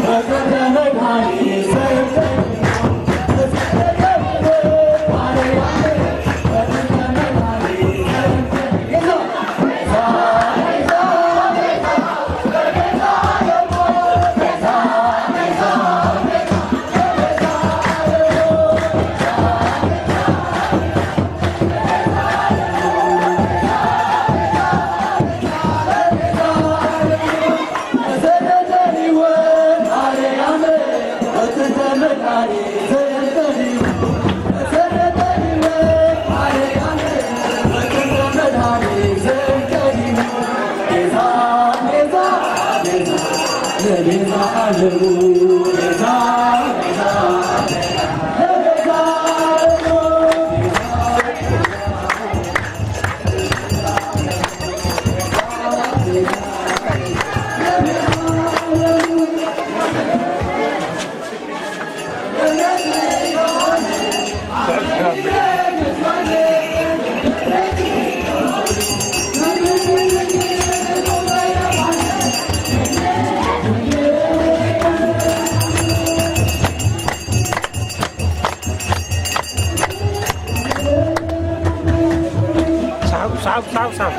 صعب، صعب، صعب، صعب.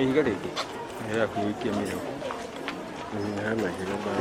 Ingere ki. Ya ku ki mi. Ni ha ma ki ba.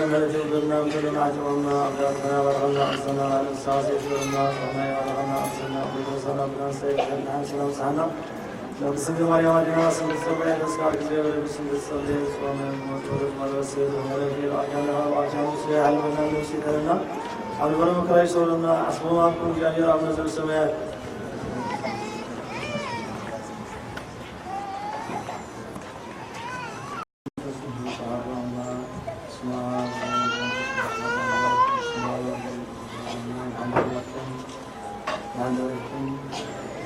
ምሕረት ይሁንልና፣ ምሕረትና ይጨመርና፣ ኣምላኽና ይባርኸና፣ ቅድስና ንስሓ ዘይትበልና፣ ጾምና ይባርኸና፣ ቅድስና ቅዱሳን ኣቦና ሰይድ ሓንሳና ምሳና። ቅድስት ድንግል ማርያም ኣዴና፣ ስንክት ሰማይ ተስካ ጊዜ ወደ ስንክት ሰማይ ጾመ ሞት ወደ ማለት ሰይድ ሆነ ፊል አካለ አካለ ስለ ያህል መናን ነፍስ ይተረና። አሁን በረመ ክራይ ሰውለና አስማማ ኩን እግዚአብሔር አቡነ ዘበሰማያት።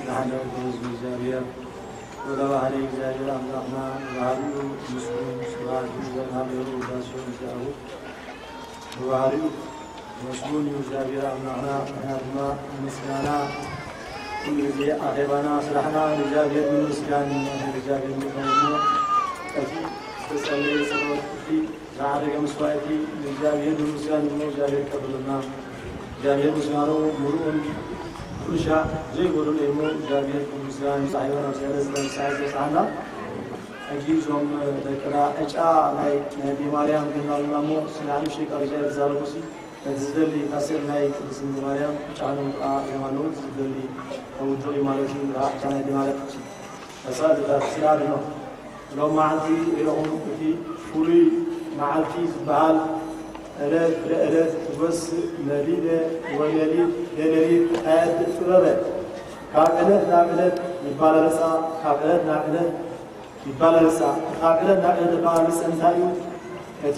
ንሓለወኩም ህዝቢ እግዚኣብሔር ወደ ባህሪ እግዚኣብሔር ኣምላኽና ባህሪኡ ምስጉን ስብሐት ይግባእ። ውዳሴ ምስጋናኡ ብባህሪኡ መስጉን እዩ እግዚኣብሔር ኣምላኽና። ንሕና ድማ ምስጋና ኩሉ ግዜ ኣኼባና ስራሕና ንእግዚኣብሔር ንምስጋን እዩ። ንእግዚኣብሔር ንኸውሞ እቲ ዝተጸለየ ጸሎት እቲ ዝዓረገ መስዋዕቲ ንእግዚኣብሔር ንምስጋን እሞ እግዚኣብሔር ይቀበለና። እግዚኣብሔር ምስጋኑ ምሉእን ኩሉ ሻዕ ዘይጎደሎ እዩ እሞ እግዚኣብሔር ክምስጋን ይብጻሕ ይበል። ኣብ ስዕለት ስለ ምሳሌ ዝበጽሓና ሕጂ እዞም ደቅና ዕጫ ናይ ናይ ኣደይ ማርያም ገና ኣለና እሞ ስለ ንእሽተይ ቃል እግዚኣብሔር ተዛረቡ ሲ ነቲ ዝደሊ ካሴት ናይ ቅድስት ድንግል ማርያም ዕጫ ነውፅኣ እዮም ኣለዉ። ዝደሊ ከውድቕ እዩ ማለት እዩ። ከዓ ዕጫ ናይ ኣደይ ማርያም መሳልታት ስለ ኣሎ ሎም መዓልቲ ኢለኹም እቲ ፍሉይ መዓልቲ ዝበሃል ዕለት ብዕለት ትጎስእ መሊለ ወሌሊት ለሌሊት ኣየድእ ጥበበ ካብ ዕለት ናብ ዕለት ይባላልፃ ካብ ዕለት ናብ ዕለት ይባላልፃ ካብ ዕለት ናብ ዕለት ይባላልፀ እንታይ እዩ? እቲ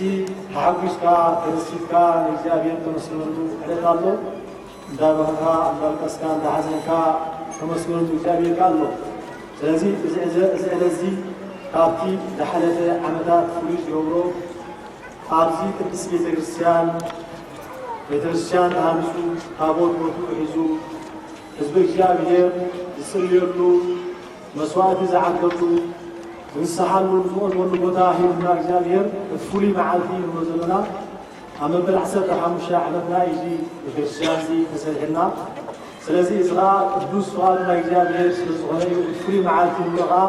ተሓጒስካ ተደሲትካ ንእግዚኣብሔር ተመስግነሉ ዕለት ኣሎ። እንዳበኸኻ እንዳልቀስካ እንዳሓዘንካ ተመስገኑ እግዚኣብሔር ኣሎ። ስለዚ እዚ እዚ ዕለት እዚ ካብቲ ዝሓለፈ ዓመታት ፍሉይ ዝገብሮ ኣብዚ ቅድስት ቤተክርስትያን ቤተክርስትያን ተሃኒፁ ታቦት ቦትኡ ሒዙ ህዝቢ እግዚኣብሔር ዝፅልየሉ መስዋእቲ ዝዓገሉ ዝንስሓሉ ዝቖርበሉ ቦታ ሂብና እግዚኣብሔር እቲ ፍሉይ መዓልቲ ንብሎ ዘለና ኣብ መበል ዓሰርተ ሓሙሽተ ዓመትና እዩ እዚ ቤተክርስትያን እዚ ተሰሪሕና። ስለዚ እዚ ከዓ ቅዱስ ፍቓዱ ናይ እግዚኣብሔር ስለ ዝኾነ እዩ እቲ ፍሉይ መዓልቲ ንብሎ ከዓ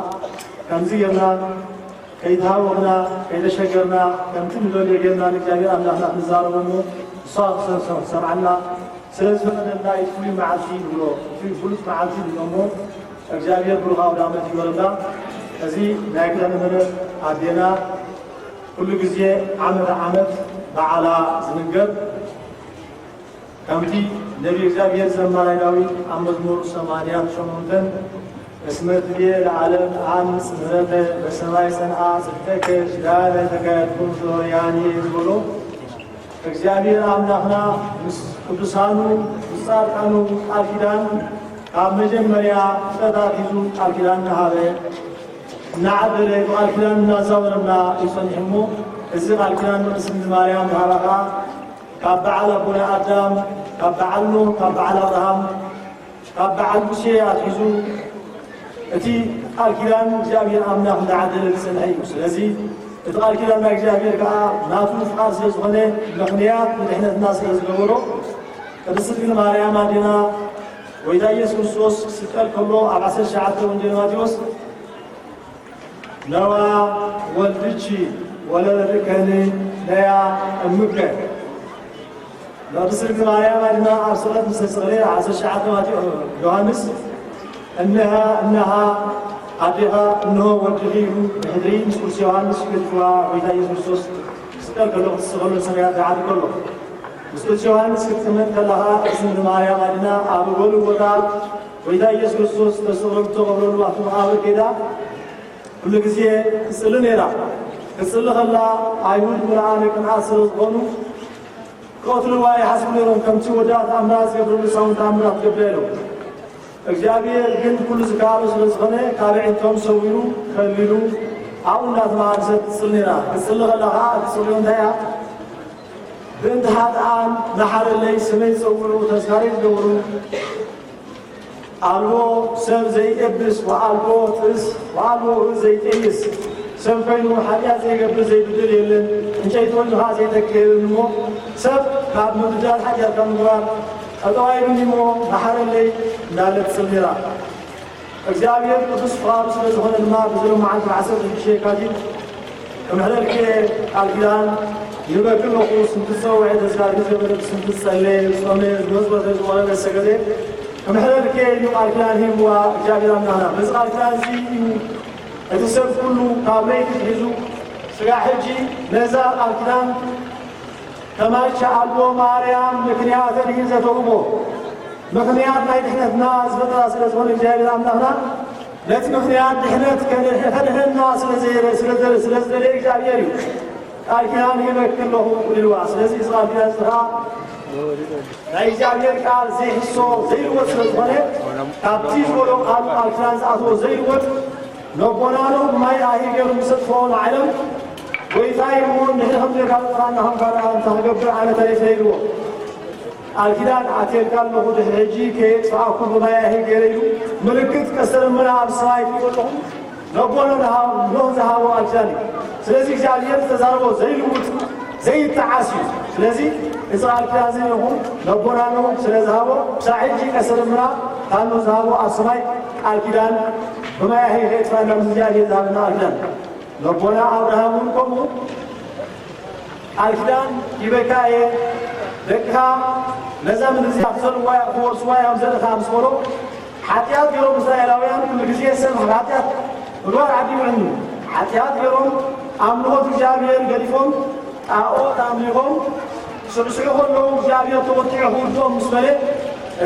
ከምዚ ጌርና ከይተሃወኽና ከይተሸገርና ከምቲ ንደልዮ ጌርና ንእግዚኣብሔር ኣምላኽና ክንዛረቦ እሞ ንሱ ክሰምዓና ስለዝፈቐደልና እዩ ፍሉይ መዓልቲ ንብሎ። ፍሉይ መዓልቲ ንብሎ እሞ እግዚኣብሔር ብሩኽ ኣውደ ዓመት ይበለና። እዚ ናይ ክዳነ ምሕረት ኣዴና ኩሉ ግዜ ዓመት ዓመት በዓላ ዝንገር ከምቲ ነቢይ እግዚኣብሔር ዘማራይ ዳዊት ኣብ መዝሙር ሰማንያን ሸሞንተን እስመ ትቤ ለዓለም ኣንጽ ምህረተ በሰማይ ጸንዓ ጽድቀከ ኪዳነ ተካየድኩም ፍሎርያኒ ዝበሎ እግዚኣብሔር ኣምላኽና ምስ ቅዱሳኑ ምስ ጻድቃኑ ቃል ኪዳን ካብ መጀመርያ ፍጥረት ኣትሒዙ ቃል ኪዳን እናሃበ እናዓደለ ብቃል ኪዳን እናዛወረና እዩ ጸኒሑ እሞ እዚ ቃል ኪዳን ቅድስት ድንግል ማርያም ዝሃባ ከዓ ካብ በዓል ኣቦና ኣዳም ካብ በዓል ኖህ ካብ በዓል ኣብርሃም ካብ በዓል ሙሴ ኣትሒዙ እቲ ቃል ኪዳን እግዚኣብሔር ኣምላኽ እንዳዓደለ ዝጸንሐ እዩ። ስለዚ እቲ ቃል ኪዳን ናይ እግዚኣብሔር ከዓ ናቱ ፍቓድ ስለ ዝኾነ ምኽንያት ንድሕነትና ስለ ዝገበሮ ቅድስት ድንግል ማርያም ኣዴና ጎይታ ኢየሱስ ክርስቶስ ክስቀል ከሎ ኣብ ዓሰርተ ትሽዓተ ወንጌል ማቴዎስ ነዋ ወልድኪ ወለደትኪ ነያ እምከ ንቅድስት ድንግል ማርያም ኣድና ኣብ ስቕለት ምስ ተሰቕለ ዓሰርተ ትሽዓተ ማቴዎ ዮሃንስ እንሃ እንሃ ኣዴኻ እንሆ ወድኺ ኢሉ ብሕድሪ ምስ ቅዱስ ዮሃንስ ገዲፍዋ ጎይታ ኢየሱስ ክርስቶስ ክስቀል ከሎ ክትስቐሉ ሰማያት ይዓዲ ከሎ ምስ ቅዱስ ዮሃንስ ክትጥመቅ ከለኻ ቅድስት ድንግል ማርያም ኣድና ኣብ ጎልጎታ ጎይታ ኢየሱስ ክርስቶስ ዝተሰቕለሉ ዝተቐብረሉ ኣብቲ መቓብር ከይዳ ኩሉ ግዜ ትጽሊ ነይራ። ክትጽሊ ከላ ኣይሁድ ምልኣነ ቅንኣት ስለ ዝኾኑ ክቐትልዋ ይሓስቡ ነይሮም። ከምቲ ወዳ ተኣምራት ዝገብረሉ ንሳውን ተኣምራት ትገብረ ኢሎም። እግዚኣብሔር ግን ኩሉ ዝከኣሎ ስለ ዝኾነ ካብ ኣዒንቶም ሰዊሩ ከሊሉ ኣብኡ እንዳተመላለሰት ትጽሊ ነይራ። ክትጽሊ ከላ ከዓ እትጽልዮ እንታይ እያ? ብእንተ ሓጥኣን መሓረለይ ስመይ ዝጸውዑ ተስካረይ ዝገብሩ ኣልቦ ሰብ ዘይኤብስ ወኣልቦ ጥስ ወኣልቦ እዝ ዘይጤይስ ሰብ ኮይኑ ሓጢኣት ዘይገብር ዘይብድል የለን፣ ዕንጨይቲ ኮይኑ ከዓ ዘይተክእ የለን። እሞ ሰብ ካብ ምብዳል ሓጢኣት ካብ ምግባር ጠጠው ኣይብልኒ እሞ መሓረለይ እንዳለት ትጽሊ ነይራ። እግዚኣብሔር ቅዱስ ፍቓዱ ስለ ዝኾነ ድማ ብዚ ሎማዓንቲ ዓሰርተ ሽዱሽተ የካቲት ክምሕረልኪ ቃል ኪዳን ይበክል ኣለኹ። ስንት ዝጸውዐ ተስካር ዝገበረ፣ ስንት ዝጸለየ ዝጾመ ዝመጽወተ ዝቖረበ ዝሰገደ ክምሕረልከ ኢሉ ቃል ኪዳን ሂብዋ እግዚኣብሔር ኣምላኽና። በዚ ቃል ኪዳን እዚ እዩ እቲ ሰብ ኩሉ ካብ ለይቲ ሒዙ ስጋዕ ሕጂ ነዛ ቃል ኪዳን ከማቻ ኣልቦ ማርያም ምክንያተ ድሂን ዘተውቦ ምክንያት ናይ ድሕነትና ዝፈጠራ ስለ ዝኾነ እግዚኣብሔር ኣምላኽና ነቲ ምክንያት ድሕነት ከድሕነና ስለ ዝደለየ እግዚኣብሔር እዩ። ቃል ኪዳን ይበክ ኣለኹ ኢልዋ። ስለዚ እዚ ቃል ኪዳን እዚ ከዓ ናይ እግዚኣብሔር ቃል ዘይሕሶ ዘይልወጥ ስለ ዝኾነ ካብቲ ዝበሎ ቃል ቃል ኪዳን ዝኣትዎ ዘይልወጥ ነቦናኖ ብማይ ኣሂ ገይሩ ምስ ኣጥፍኦ ንዓለም ጎይታይ እሞ ንሕና ከም ዘይካልእ ጥፋእና ከም ካልእ ኣንታ ክገብር ኣነ ተሪፈ ኢልዎ። ቃል ኪዳን ኣትየልካ ኣለኹ ድሕሪ ሕጂ ከየጥፍኣኩም ብማይ ኣሂ ገይረ ኢሉ ምልክት ቀስተ ደመና ኣብ ሰማይ ትሪእዎ ኣለኹም። ነቦና ኖህ ዝሃቦ ቃል ኪዳን እዩ። ስለዚ እግዚኣብሔር ዝተዛረቦ ዘይልውጥ ዘይጠዓስ እዩ። ስለዚ እዚ ቃል ኪዳን እዚ ይኹን ነቦና ኖህ ስለ ዝሃቦ ክሳዕ ሕጂ ቀሰረምና ካብ ኖህ ዝሃቦ ኣብ ሰማይ ቃል ኪዳን ብማይ ኣሄ ከየጥፋና ምስ እግዚኣብሔር ዝሃበና ቃል ኪዳን ነቦና ኣብርሃም እውን ከምኡ ቃል ኪዳን ይበካ እየ ደቅኻ ነዛ ምድሪ እዚኣ ክዘልዋ እዮም ክወርስዋ እዮም ዘርእኻ ምስ በሎ ሓጢኣት ገይሮም እስራኤላውያን ኩሉ ግዜ ሰብ ካብ ሓጢኣት ምግባር ዓዲ ይውዕል እዩ። ሓጢኣት ገይሮም ኣምልኾት እግዚኣብሔር ገዲፎም ጣኦት ኣምሊኾም ክስዕስዑ ከለዉ እግዚኣብሔር ተወጢዑ ክውድኦም ምስ በለ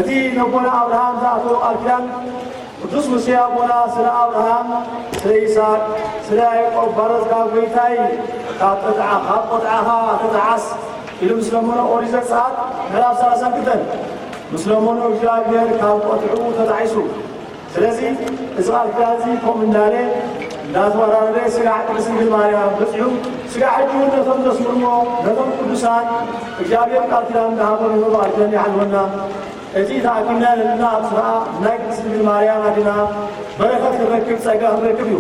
እቲ ነቦና ኣብርሃም ዝኣተዎ ቃል ኪዳን ቅዱስ ሙሴ ኣቦና ስለ ኣብርሃም ስለ ይስሐቅ ስለ ያዕቆብ ባሮትካ ጎይታይ ካብ ጠጥዓ ካብ ቆጥዓኻ ተጠዓስ ኢሉ ምስ ለመኖ ኦሪት ዘጸኣት ምዕራፍ ሰላሳን ክልተን ምስ ለመኖ እግዚኣብሔር ካብ ቆጥዕኡ ተጣዒሱ። ስለዚ እዚ ቃል ኪዳን እዚ ከምኡ እንዳለ እንዳተወራረደ ስጋዕ ቅድስት ድንግል ማርያም በጺሑ ስጋዕ ሕጂ እውን ነቶም ዘስምርዎ ነቶም ቅዱሳን እግዚኣብሔር ቃል ኪዳን እንዳሃቦም ይህቦ ቃል ኪዳን ይሓልወና። እዚ ተኣኪብና ዘለና ኣብ ስርዓ ናይ ቅድስት ድንግል ማርያም ኣዴና በረኸት ክንረክብ ጸጋ ክንረክብ እዩ።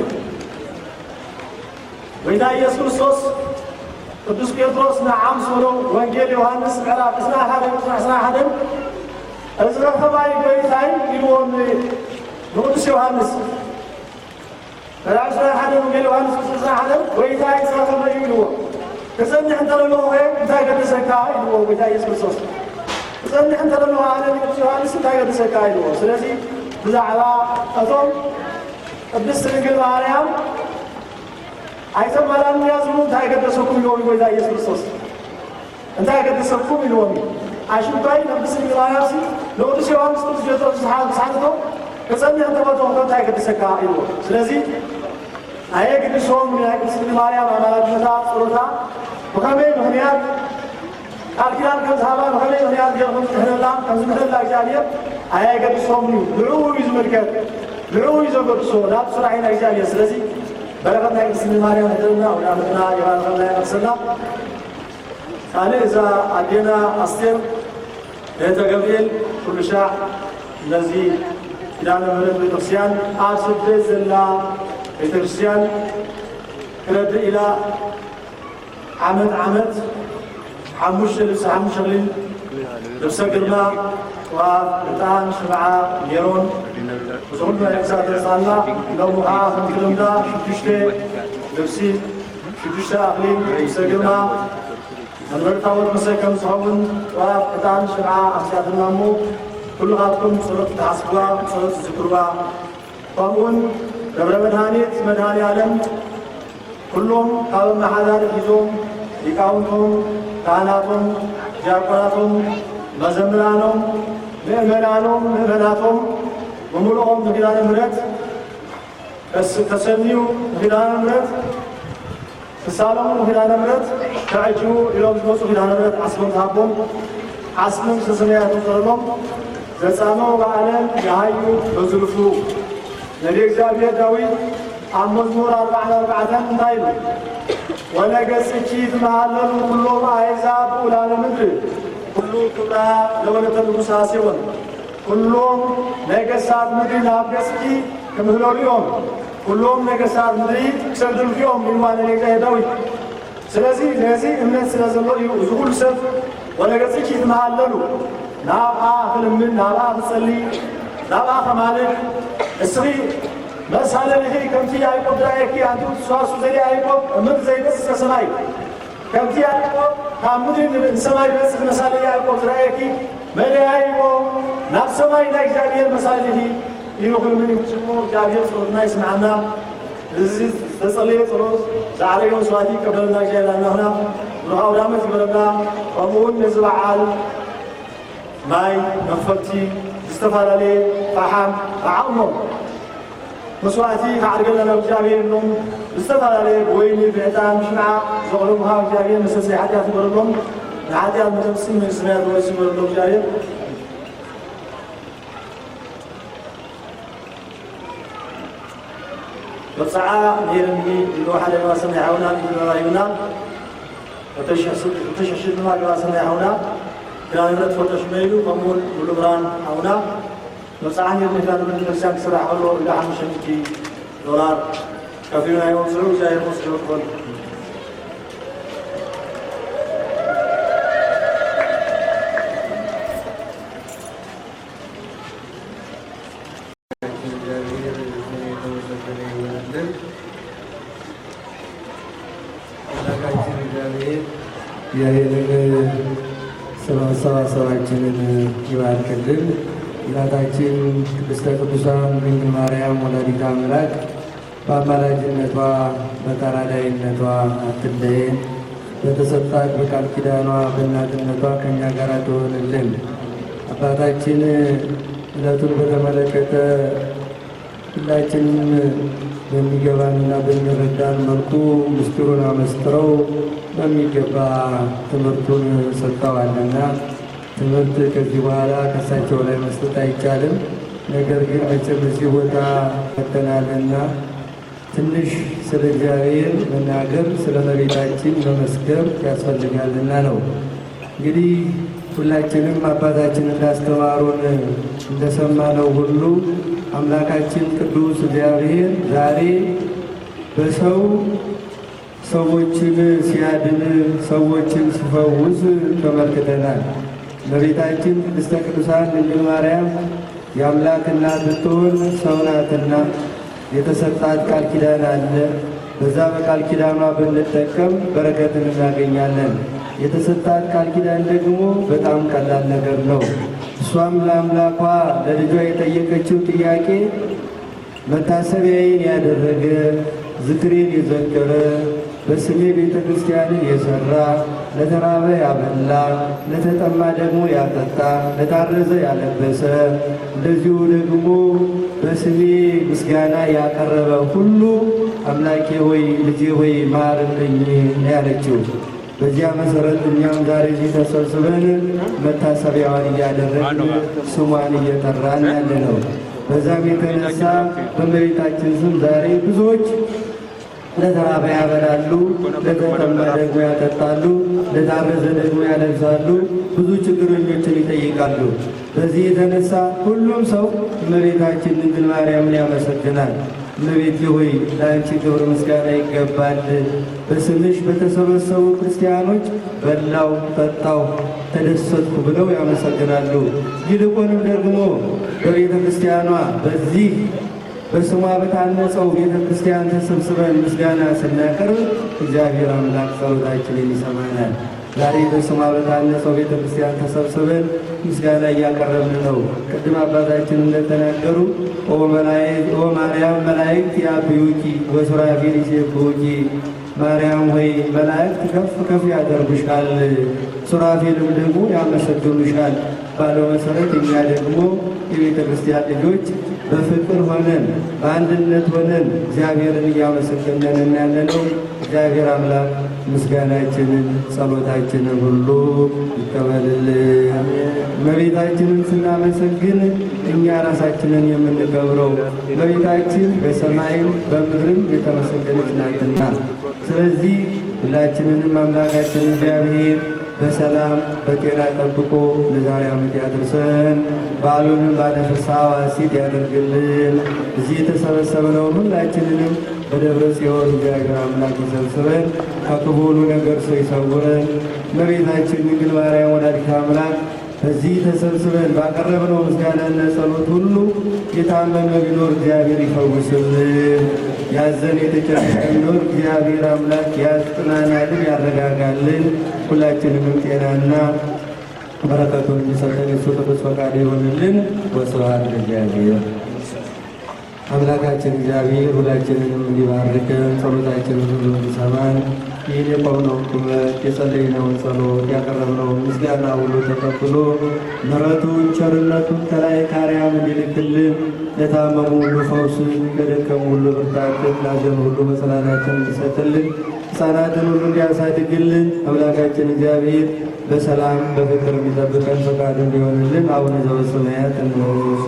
ጎይታ ኢየሱስ ክርስቶስ ቅዱስ ጴጥሮስ ንዓ ምስ በሎ ወንጌል ዮሃንስ ምዕራፍ ዕስራን ሓደን ቁጽሪ ዕስራን ሓደን እዚ ረኸባይ ጎይታይ ኢልዎ ን- ንቅዱስ ዮሃንስ ምዕራፍ ዕስራን ሓደን ወንጌል ዮሃንስ ቁጽሪ ዕስራን ሓደን ጎይታይ ዝረኸበ እዩ ኢልዎ። ክጸንሕ እንተለለኹ ከ እንታይ ገደሰካ ኢልዎ ጎይታ ኢየሱስ ክርስቶስ። ክጸንሕ እንተለለኹ ኣነ ንቅዱስ ዮሃንስ እንታይ ገደሰካ ኢልዎ። ስለዚ ብዛዕባ እቶም ቅድስት ድንግል ማርያም ኣይተማላልያ ዝብሉ እንታይ ገደሰኩም ኢልዎም ጎይታ ኢየሱስ ክርስቶስ። እንታይ ገደሰኩም ኢልዎም እዩ። ኣሽንኳይ ንቅድስት ድንግል ማርያምሲ ንቅዱስ ዮሃንስ ቅዱስ ጴጥሮስ ዝሓ- ዝሓተቶ ክጸንሕ እንተፈተኹ እንታይ ገደሰካ ኢልዎ። ስለዚ ኣየግድሶም ናይ ቅድስት ድንግል ማርያም ኣማላድነታ ጸሎታ ብኸመይ ምኽንያት ቃል ኪዳን ከም ዝሃባ ብኸመይ ምኽንያት ገይሩ ከም ዝድሕነላ ከም ዝምሕለላ እግዚኣብሔር ኣየገድሶም እዩ። ንዕኡ እዩ ዝምልከት። ንዕኡ እዩ ዘገድሶ ናብ ስራሕ ኢና እግዚኣብሔር። ስለዚ በረኸት ናይ ቅድስት ድንግል ማርያም ይሕደረና፣ ወደ ዓመትና ይባርኸልና፣ ይቐድሰና። ካልእ እዛ ኣዴና ኣስቴር ቤተ ገብርኤል ኩሉ ሻዕ ነዚ ኪዳነ ምሕረት ቤተክርስትያን ኣብ ስደት ዘላ ቤተክርስትያን ክረድእ ኢላ ዓመት ዓመት ሓሙሽተ ልብሲ ሓሙሽተ ክሊል ልብሰ ግርማ ጥዋፍ ዕጣን ሽምዓ ሜሮን እዚ ኩሉ ናይ ክሳብ ተሳላ ሎሚ ከዓ ከምቲ ልምዳ ሽዱሽተ ልብሲ ሽዱሽተ ኣኽሊል ልብሰ ግርማ መንበሪ ታቦት ምሰ ከም ዝኸውን ጥዋፍ ዕጣን ሽምዓ ኣምሲያትና እሞ ኩልኻትኩም ብጸሎት ትሓስብዋ ብጸሎት ትዝክርዋ። ከምኡውን ደብረ መድሃኒት መድሃኒ ዓለም ኩሎም ካብ ኣመሓዳሪ ሒዞም ሊቃውንቶም ካህናቶም ዲያቆናቶም መዘምራኖም ምእመናኖም ምእመናቶም ብምሉኦም ንኪዳነ ምሕረት ተስ- ተሰንዩ ንኪዳነ ምሕረት ክሳለሙ ንኪዳነ ምሕረት ተዐጅቡ ኢሎም ዝመፁ ኪዳነ ምሕረት ዓስቦም ዝሃቦም ዓስቦም ዝተሰነያ ተፀለሎም ዘፃመው በዓለም የሃዩ በዝርፉ ነቢ እግዚኣብሔር ዳዊት ኣብ መዝሙር ኣርባዕን ኣርባዕተን እንታይ ኢሉ? ወነገስኪ ትመሃለሉ ኩሎም ኣሕዛብ ብኡላነ ምድሪ ኩሉ ክብራ ለወለተ ንጉሳ ሴዎን ኩሎም ነገስታት ምድሪ ናብ ገጽኪ ክምህለሉ እዮም። ኩሎም ነገስታት ምድሪ ክሰግዱልኪ እዮም ኢልዋ ንነቢይ ዳዊት። ስለዚ ነዚ እምነት ስለ ዘሎ እዩ እዚ ኩሉ ሰብ ወነገጽኪ ትመሃለሉ ናብኣ ክልምን ናብኣ ክጸሊ ናብኣ ከማልድ እስኺ መሳለሊኺ ከምቲ ያዕቆብ ዝረኣየኪ ኣንቲ ትስዋሱ ዘሊ ያዕቆብ እምንቲ ዘይገጽ እስከ ሰማይ ከምቲ ያዕቆብ ካብ ምድሪ ንብ-፣ ንሰማይ ዝበጽሕ መሳሊ ያዕቆብ ዝረኣየኪ፣ መደያይቦ ናብ ሰማይ ናይ እግዚኣብሔር መሳሊ ኢኺ ኢሉ ክልምን ይፍጽሞ። እግዚኣብሔር ጸሎትና ይስምዓና። እዚ ዝተጸለየ ጸሎት ዝዓረገ መስዋዕቲ ይቀበለና እግዚኣብሔር ኣምላኽና። ብሩኽ ኣውደ ዓመት ይበለና። ከምኡ እውን ነዚ በዓል ማይ፣ መኽፈልቲ፣ ዝተፈላለየ ፈሓም ብዓቕሞም መስዋዕቲ ክዓርገልና ናብ እግዚኣብሔር ኢሎም ዝተፈላለየ ብወይኒ፣ ብዕጣን፣ ብሽምዓ ዘቕረቡኻ እግዚኣብሔር መስተስረይ ሓጢኣት ይበረሎም። ንሓጢኣት መደምስን መንግስቲ ሰማያት ወርሲ ይበረሎም እግዚኣብሔር። መብጽዓ ነይርኒ ኢሉ ሓደ ግብረ ሰናይ ሓውና ኢሉ ተዛሪቡና። ክልተ ሽሕ ስ-፣ ክልተ ሽሕ ሽልማት ግብረ ሰናይ ሓውና ግና ንብረት ፈቶ ሽመ ኢሉ፣ ከምኡውን ሙሉ ብርሃን ሓውና መብጽዓ ነይርኒ ግና ንብረት ቤተክርስትያን ክስራሕ ከሎ እንዳ ሓሙሽተ ሚእቲ ዶላር ከፊሉና ይወጽዑ። እግዚኣብሔር ሞስ ይወቅበሉ። አምላካችን እግዚአብሔር ይህንን ስራ መሰባሰባችንን ይባርክልን። እናታችን ቅድስተ ቅዱሳን ድንግል ማርያም ወላዲተ አምላክ በአማላጅነቷ በተራዳኢነቷ አትለየን። በተሰጣት በቃል ኪዳኗ በእናትነቷ ከእኛ ጋር ትሆንልን። አባታችን ዕለቱን በተመለከተ ሁላችንም በሚገባንና በሚረዳን መልኩ ምስጢሩን አመስጥረው በሚገባ ትምህርቱን ሰጥተዋልና ትምህርት ከዚህ በኋላ ከሳቸው ላይ መስጠት አይቻልም። ነገር ግን መቼም እዚህ ቦታ መጥተናልና ትንሽ ስለ እግዚአብሔር መናገር፣ ስለ እመቤታችን መመስከር ያስፈልጋልና ነው። እንግዲህ ሁላችንም አባታችን እንዳስተማሩን እንደሰማነው ሁሉ አምላካችን ቅዱስ እግዚአብሔር ዛሬ በሰው ሰዎችን ሲያድን፣ ሰዎችን ሲፈውስ ተመልክተናል። እመቤታችን ቅድስተ ቅዱሳን ድንግል ማርያም የአምላክ እናት ብትሆን ሰው ናትና የተሰጣት ቃል ኪዳን አለ። በዛ በቃል ኪዳኗ ብንጠቀም በረከትን እናገኛለን። የተሰጣት ቃል ኪዳን ደግሞ በጣም ቀላል ነገር ነው። እሷም ለአምላኳ ለልጇ የጠየቀችው ጥያቄ መታሰቢያዬን ያደረገ፣ ዝክሬን የዘከረ፣ በስሜ ቤተ ክርስቲያንን የሰራ፣ ለተራበ ያበላ፣ ለተጠማ ደግሞ ያጠጣ፣ ለታረዘ ያለበሰ፣ እንደዚሁ ደግሞ በስሜ ምስጋና ያቀረበ ሁሉ አምላኬ ሆይ፣ ልጄ ሆይ ማርልኝ ነው ያለችው። በዚያ መሰረት እኛም ዛሬ እዚህ ተሰብስበን መታሰቢያዋን እያደረግን ስሟን እየጠራን ያለ ነው። በዛም የተነሳ በእመቤታችን ስም ዛሬ ብዙዎች ለተራበ ያበላሉ፣ ለተጠማ ደግሞ ያጠጣሉ፣ ለታረዘ ደግሞ ያለብሳሉ፣ ብዙ ችግረኞችን ይጠይቃሉ። በዚህ የተነሳ ሁሉም ሰው እመቤታችን ድንግል ማርያምን ያመሰግናል። እመቤቴ ሆይ ለአንቺ ክብር ምስጋና ይገባል። በስምሽ በተሰበሰቡ ክርስቲያኖች በላው፣ ጠጣው፣ ተደሰትኩ ብለው ያመሰግናሉ። ይልቁንም ደግሞ በቤተ ክርስቲያኗ በዚህ በስሟ በታነጸው ቤተ ክርስቲያን ተሰብስበን ምስጋና ስናቀርብ እግዚአብሔር አምላክ ጸሎታችንን ይሰማናል። ዛሬ በስሟ በታነጸው ቤተ ክርስቲያን ተሰብስበን ምስጋና እያቀረብን ነው። ቅድም አባታችን እንደተናገሩ «ኦ መላእክት፣ ኦ ማርያም መላእክት ያብዩኪ ወሱራፌል ይሴብሑኪ», ማርያም ሆይ መላእክት ከፍ ከፍ ያደርጉሻል፣ ሱራፌልም ደግሞ ያመሰግኑሻል ባለው መሰረት እኛ ደግሞ የቤተ ክርስቲያን ልጆች በፍቅር ሆነን በአንድነት ሆነን እግዚአብሔርን እያመሰገንን ያለነው። እግዚአብሔር አምላክ ምስጋናችንን ጸሎታችንን ሁሉ ይቀበልልን። እመቤታችንን ስናመሰግን እኛ ራሳችንን የምንከብረው፣ እመቤታችን በሰማይም በምድርም የተመሰገነች ናትና። ስለዚህ ሁላችንንም አምላካችን እግዚአብሔር በሰላም በጤና ጠብቆ ለዛሬ ዓመት ያድርሰን። በዓሉንም ባለ ፍስሐ ወሐሴት ያደርግልን። እዚህ የተሰበሰብነውን ሁላችንንም በደብረ ጽዮን እግዚአብሔር አምላክ ይሰብስበን፣ ከክፉ ሁሉ ነገር ሰው ይሰውረን። እመቤታችን ድንግል ማርያም ወላዲተ አምላክ በዚህ ተሰብስበን ባቀረብነው ምስጋናና ጸሎት ሁሉ የታመመ ቢኖር እግዚአብሔር ይፈውስልን፣ ያዘነ የተጨነቀ ቢኖር እግዚአብሔር አምላክ ያጽናናልን ያረጋጋልን፣ ሁላችንንም ጤናና በረከቱን እንዲሰጠን የሱ ቅዱስ ፈቃድ ይሆንልን። ወስብሐት ለእግዚአብሔር። አምላካችን እግዚአብሔር ሁላችንንም እንዲባርከን፣ ጸሎታችንን ሁሉ እንዲሰማን፣ ይህን የቆምነውን ቁመት፣ የጸለይነውን ጸሎት፣ ያቀረብነውን ምስጋና ሁሉ ተቀብሎ ምሕረቱን ቸርነቱን ከላይ ካርያም እንዲልክልን፣ ለታመሙ ሁሉ ፈውስን፣ ለደከሙ ሁሉ ብርታትን፣ ላዘኑ ሁሉ መጽናናትን እንዲሰጥልን፣ ሕፃናትን ሁሉ እንዲያሳድግልን አምላካችን እግዚአብሔር በሰላም በፍቅር እንዲጠብቀን ፈቃዱ እንዲሆንልን አቡነ ዘበሰማያት እንበል።